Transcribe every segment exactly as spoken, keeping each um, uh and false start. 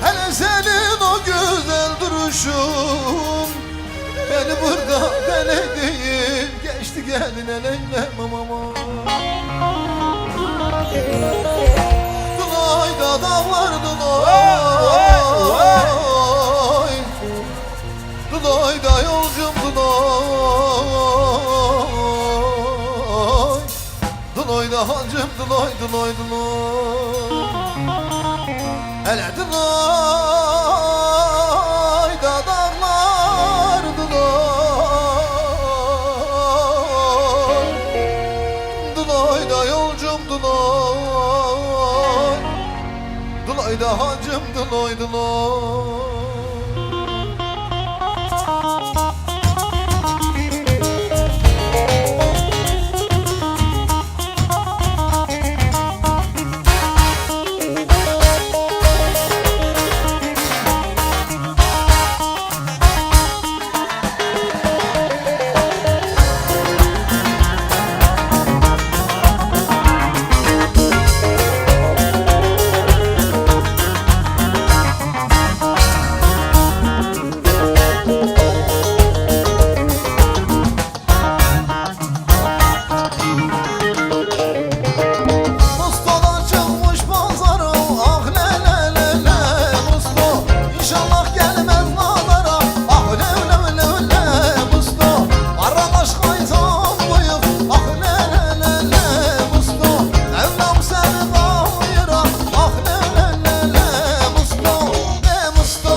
Hele senin o güzel duruşun beni burada deli değil geçti gelin eleylemem ama. Duloy da dağlar duloy. Duloy da yolcum duloy. Duloy da hacım duloy duloy duloy. Hele duloy da dağlar duloy. Duloy da yolcum duloy. Duloy da hacım duloy duloy. Musto da çıkmış pazara, ah le le le le Musto, inşallah gelmez nazara, ah le le le le Musto, aradaş kaytan bıyık, ah le le le le Musto, Mevlam seni kayıra, ah le le le le Musto, le Musto.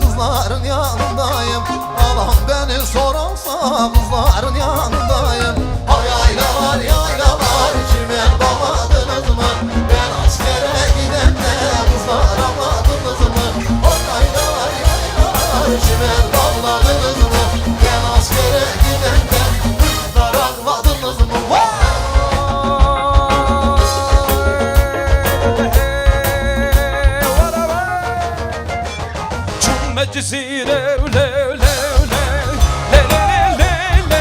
Kızların yanındayım. Alan beni sorarsa kızların yanındayım. Ay yaylalar, yaylalar, çimen bağladınız mı? Ben askere gidende kızlar ağladınız mı? O yaylalar, yaylalar, çimen bağladınız mı? Ben askere gidende kızlar ağladınız mı? Vay! Çûme Cizîre, lew, lew, lew. Le, le, le, le,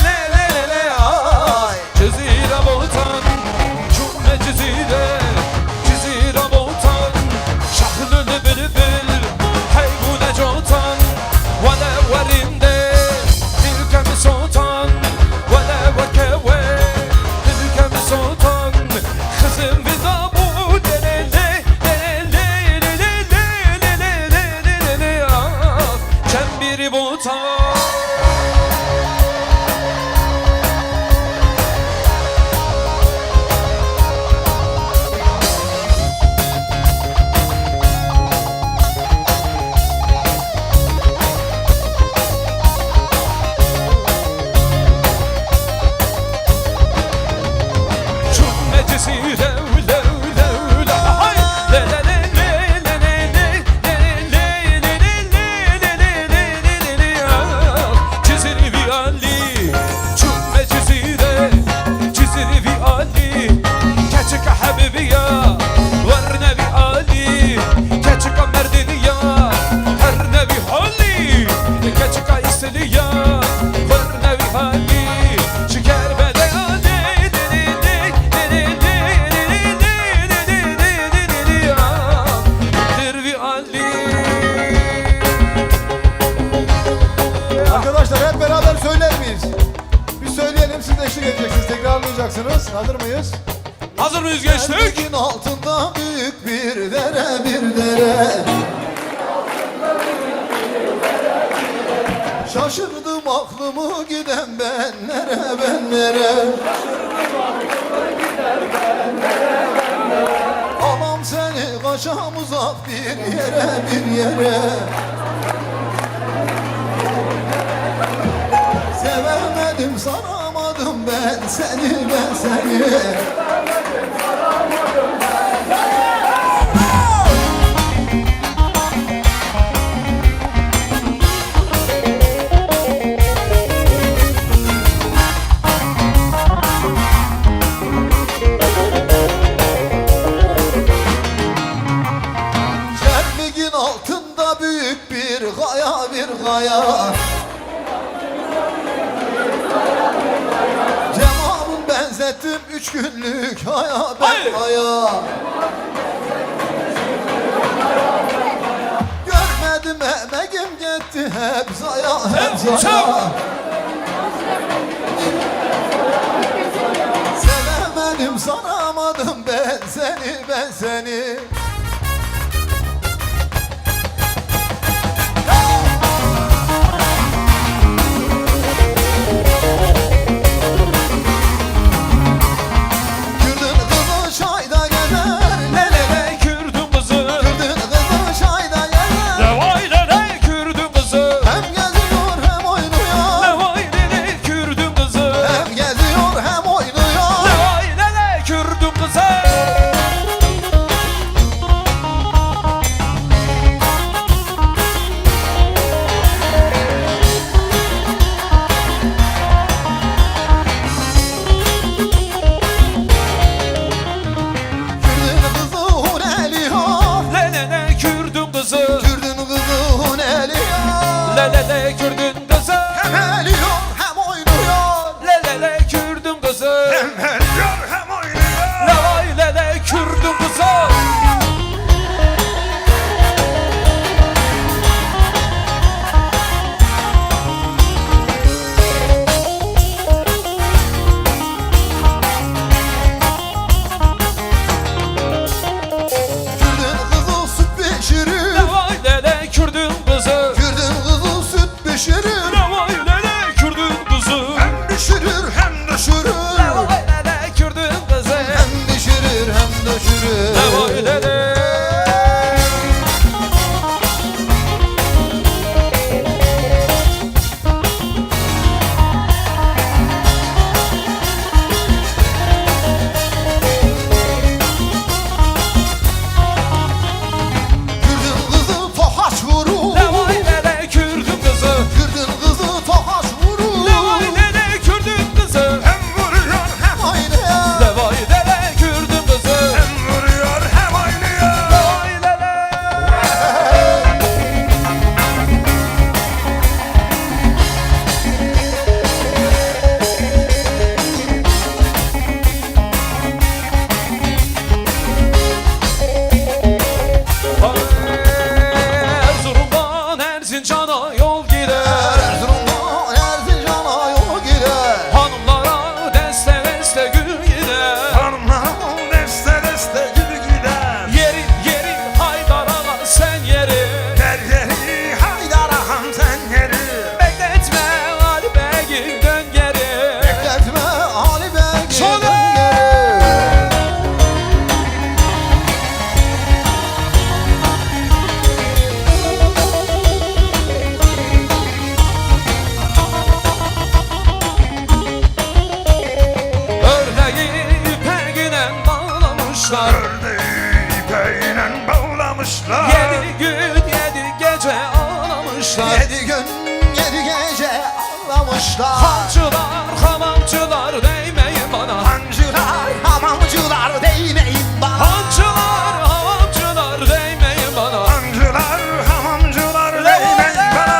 le, le, le. Ay. Cizîre Botan, çûme Cizîre, Cizîre Botan. Şahlûlê bilbil, hey bûne cotan. Wele werîndê, dilke min sotan. Wele weke we, dilke min sotan. Xizim vî zabû, le, le, le. Çembîrî Botan. Çûme Cizîre, lew, lew, lew, hay! Le, le, le, le, le, le, le. Cizîrî vî alî, çûme Cizîre, Cizîrî vî alî. Keçika Hebîbiya, werne vî alî. Keçika Merdîniya, herne vî halî. Keçika Îsiliya, werne vî halî. Ji Kerbeleya, dir vî alî. Arkadaşlar, hep beraber söyler miyiz? Bir söyleyelim, siz de eşlik edeceksiniz, tekrarlayacaksınız. Hazır mıyız? Hazır mıyız gençlik? Her gün altında büyük bir dere, bir dere. Şaşırdım aklımı giden ben nere, ben nere. Alam seni kaçam uzak bir yere, bir yere. Sevemedim, saramadım ben seni, ben seni. Çermigin altında büyük bir kaya, bir kaya. Cevabın benzettim üç günlük haya, ben haya. Görmedim, emeğim gitti hep zaya, hep zaya. Sevemedim, saramadım ben seni, ben seni. Kürdün kızı çayda gezer, le le le. Kürdün kızı. Kürdün kızı çayda gezer. Le vay le le, Kürdün kızı. Hem geziyor hem oynuyor. Le vay le le, Kürdün kızı. Hem geziyor hem oynuyor. Le vay le le, Kürdün kızı. Kürdün kızı hûn elî ha. Le le le, Kürdün kızı. Kürdün kızı hûn elî ha. Le le le, Kürdün kızı. Hem elî ha, hem oynuyor. Le le le, Kürdün kızı. Hem elî ha, hem oynuyor. Le vay le le, Kürdün kızı. Kürdün kızı süt pişirir. Le vay le le, Kürdün kızı. Kürdün kızı süt pişirir. Le vay le le, Kürdün kızı. Hem pişirir hem düşürür. Le vay le le, Kürdün kızı. Hem pişirir hem düşürür. Le vay le le. Gece ağlamışlar. Hancılar, hamamcılar değmeyin bana. Hancılar, hamamcılar değmeyin bana. Hancılar, hamamcılar değmeyin bana. Hancılar, hamamcılar değmeyin bana.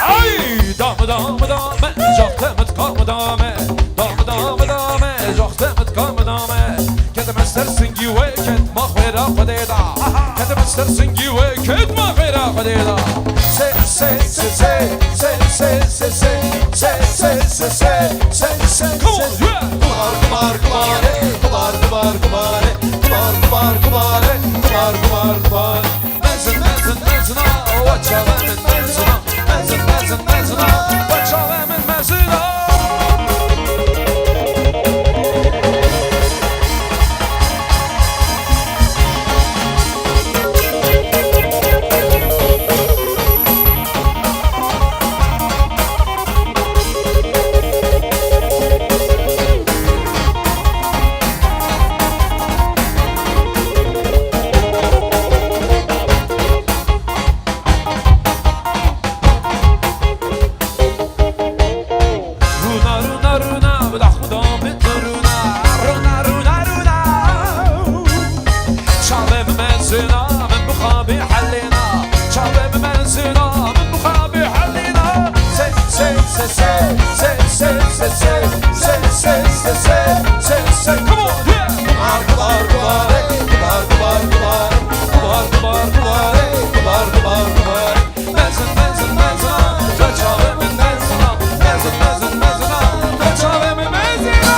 Ay, dame, dame, dame, caxte mit kam dame. Dame, dame, dame, caxte mit kam dame. Kedime ser singî wê, kedma xwêra Xwedê da. Kedime ser singî wê, kedma xwêra Xwedê da. Se, se, se, se, se, se, se, se, se, se, se, se, se, se, se, se. Come on, yeah. Kumar, kumar, kumar, hey. Kubar, kubar, kubare, kubar, kubar, kubare, kubar, kubar, kubare. Mezin, mezin, mezina, we çavê min mezina. Mezin, mezin, mezina, we çavê min mezina. Rûna, rûna, rûna, bi daxudan bi tu rûna. Rûna, rûna, rûna. Çavê min mezina, min bi xwe bê helîna. Çavê min mezina, min bi xwe bê helîna. Sey, sey, sey, sey. Come on, yeah. Kubar, kubar, kubar, hey. Kubar, kubar, kubar, kubar, hey. Kubar, kubar, kubar, kubar. Mezin, mezin, mezina, tu çavê min mezina. Mezin, mezin, mezina, tu çavê min mezina.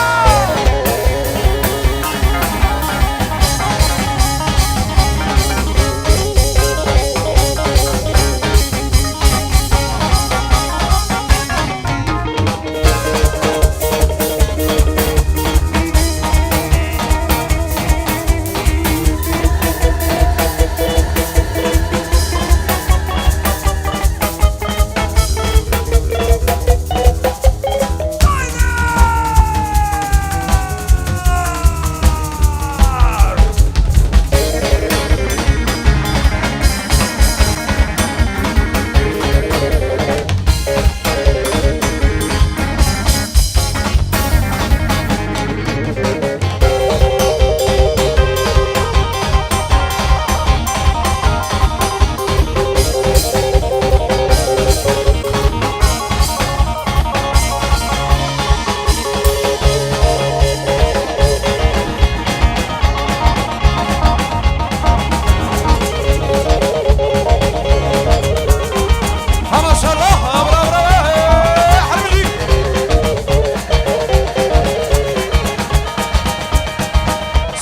Ha, maşallah, ha, bravo, bravo, hey, hey, hey, hey, hey.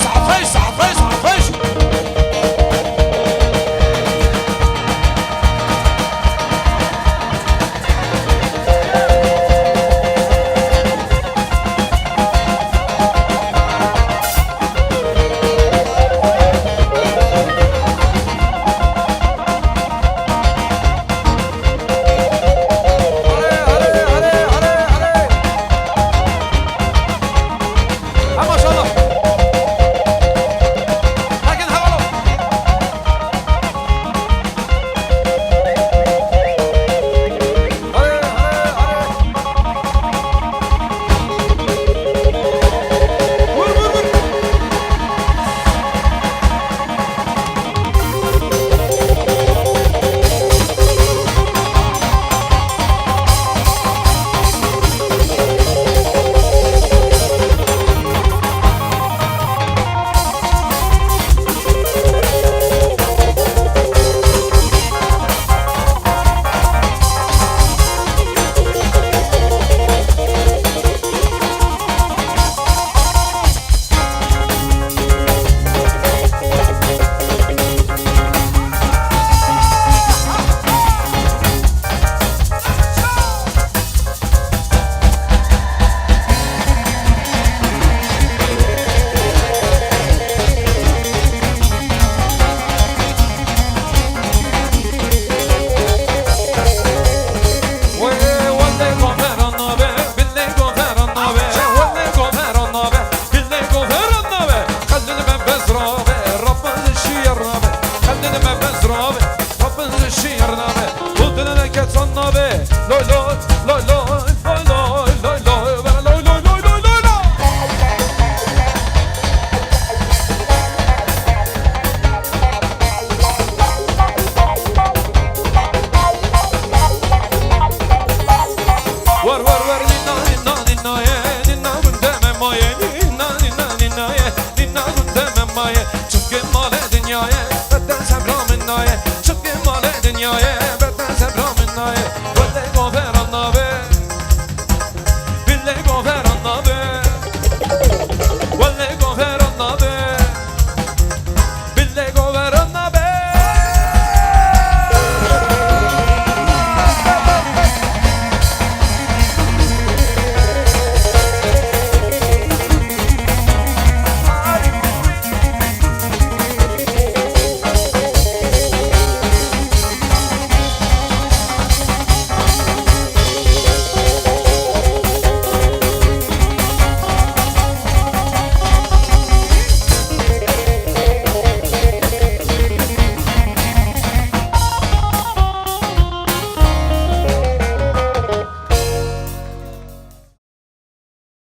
Saet xweş, saet xweş, saet xweş. Erê, erê, erê, erê, erê. Ha, maşallah. Lakin hewalo. Erê, erê, erê. Vur, vur, vur. Wer, wer, wer, nîna, nîna, nîna ye, nîna gundê me maye, nîna, nîna, nîna ye, nîna gundê me maye. Çifkê malê dinyayê, bete sebra min nayê. Çifkê malê dinyayê, bete sebra min nayê. Welê